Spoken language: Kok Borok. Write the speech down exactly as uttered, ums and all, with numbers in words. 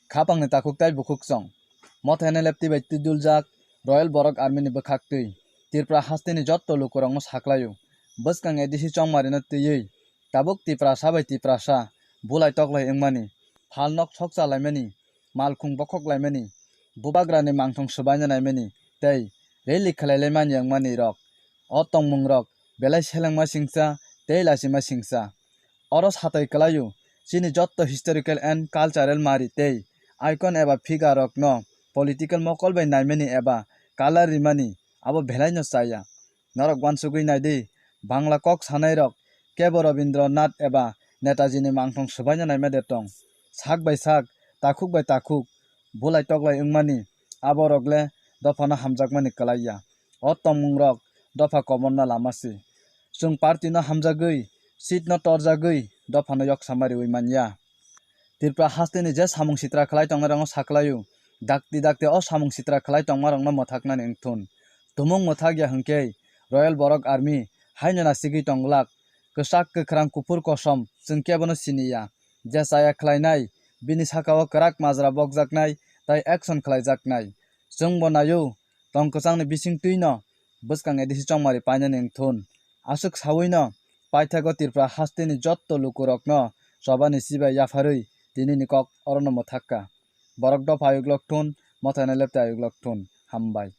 Khapangni takhuk tai bukhuk chong. Mothai nai leptwi bai twiduljak Royal Borok Army ni bwkhak twi. Tripura hasteni jotto lukurokno saklaio. Bwskang A D C chongmarino twiwi tabuk Tiprasa bai Tiprasa bulai toklai wngmani, phalnok sokcha laimani, malkhung bokhok laimani, bubagrani mangthong swbaina naimani tei rally khlai laimani wngmani rok. O tongmung rok belai selengma singcha tei lachima singcha. Oro satoi kwlaio, chini jotto historical and cultural mari tei icon eba figure rokno political mokol bai naimani eba color rimani abo belaino chaya. Norok uansugwi naidi, Bangla kok sanairok kebo Rabindranath eba Netaji ni mangthong swbaina naima de tong. Sak bai sak, takhuk bai takhuk, bulai toklai wngmani, aborok le dophano hamjakmani kwlaiya. O tongmung rok dopha koborna lama si. Chwng party no hamjagwi, seat no torjagwi, dophano yoksa mariwi manya. Tripura hasteni je samung sitra khlai tongnairokno saklaio, dakti dakti o samung sitra khlai tongmarokno mwthaknani wngthun. Tumung mwthakya hwnkhe Royal Borok Army haino nasigwi tongglak, kwchak kwkhrang kuphur kosom chwng kebono siniya. Je chaya khlainai, bini sakao kwrak majra bokjaknai tei action khlaijaknai. Chwngbo naio, tong kwchangni bising twino bwskang A D C chongmari painani wngthun. Aswk sawino paithago Tripura hasteni jotto lukurokno chobani chibai yapharwi tinini kok orono mwthakka. Borok dopha ayuklok thun, mothai nai leptwi ayuklok thun. Hambai.